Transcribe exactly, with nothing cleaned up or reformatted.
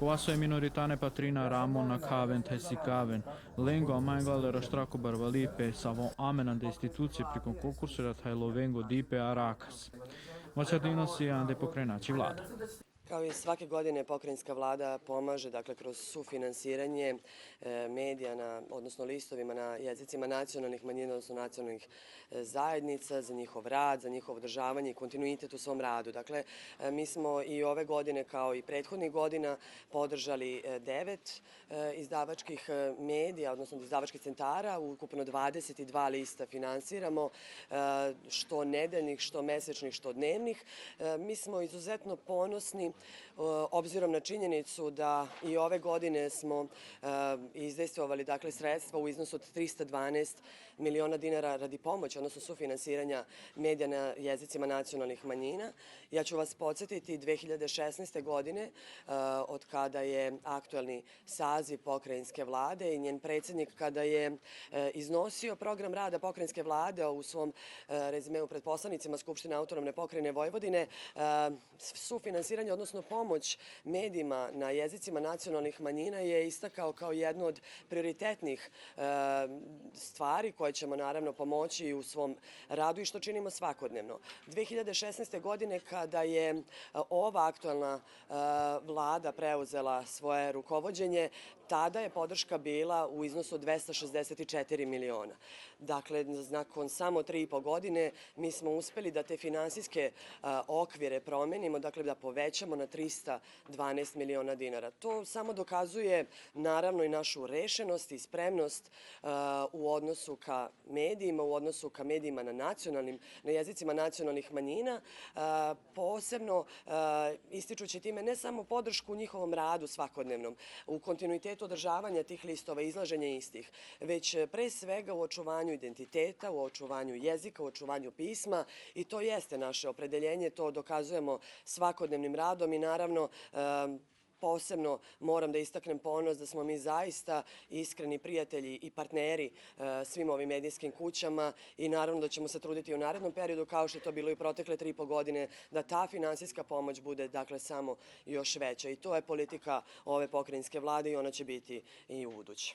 Kovaso e minoritane patrina Ramon na kaven thaj sikaven, lengo a maengo ale raštraku barvalipe, savo amen ande institucije prikon konkursuja thaj lovengo dipe a rakas. Vaćardinosi ande pokrajinači vlada. Kao i svake godine, pokrajinska vlada pomaže, dakle, kroz sufinansiranje, e, medija na, odnosno listovima na jezicima nacionalnih manjina, odnosno nacionalnih, e, zajednica, za njihov rad, za njihovo održavanje i kontinuitet u svom radu. Dakle, e, mi smo i ove godine, kao i prethodnih godina, podržali, e, devet, e, izdavačkih, e, medija, odnosno izdavačkih centara, ukupno dvadeset dva lista finansiramo, e, što nedeljnih, što mesečnih, što dnevnih. E, mi smo izuzetno ponosni, e, obzirom na činjenicu da i ove godine smo, e, izdejstvovali, dakle, sredstva u iznosu od trista dvanaest miliona dinara radi pomoći, odnosno sufinansiranja medija na jezicima nacionalnih manjina. Ja ću vas podsetiti, dve hiljade šesnaeste godine, e, od kada je aktuelni saziv pokrajinske vlade i njen predsjednik, kada je, e, iznosio program rada pokrajinske vlade u svom, e, rezimeu pred poslanicima Skupštine Autonomne pokrajine Vojvodine, e, sufinansiranje, odnosno pomoć medijima na jezicima nacionalnih manjina je istakao kao jednu od prioritetnih, e, stvari koje ćemo, naravno, pomoći i u svom radu i što činimo svakodnevno. Dve hiljade šesnaeste godine, kada je, e, ova aktuelna, e, vlada preuzela svoje rukovođenje, tada je podrška bila u iznosu od dvesta šezdeset četiri miliona. Dakle, nakon samo tri i po godine mi smo uspeli da te finansijske, e, okvire promenimo, dakle, da povećamo na trista dvanaest miliona dinara. To samo dokazuje, naravno, i našu rešenost i spremnost, e, u odnosu ka medijima, u odnosu ka medijima na nacionalnim, na jezicima nacionalnih manjina, e, posebno, e, ističući time ne samo podršku njihovom radu svakodnevnom, u kontinuitetu održavanja tih listova, izlaženja istih, već, e, pre svega u očuvanju identiteta, u očuvanju jezika, u očuvanju pisma, i to jeste naše opredeljenje, to dokazujemo svakodnevnim radom i, naravno, e, posebno moram da istaknem ponos da smo mi zaista iskreni prijatelji i partneri, e, svim ovim medijskim kućama i naravno da ćemo se truditi u narednom periodu, kao što je to bilo i protekle tri i po godine, da ta finansijska pomoć bude, dakle, samo još veća. I to je politika ove pokrajinske vlade i ona će biti i u buduće.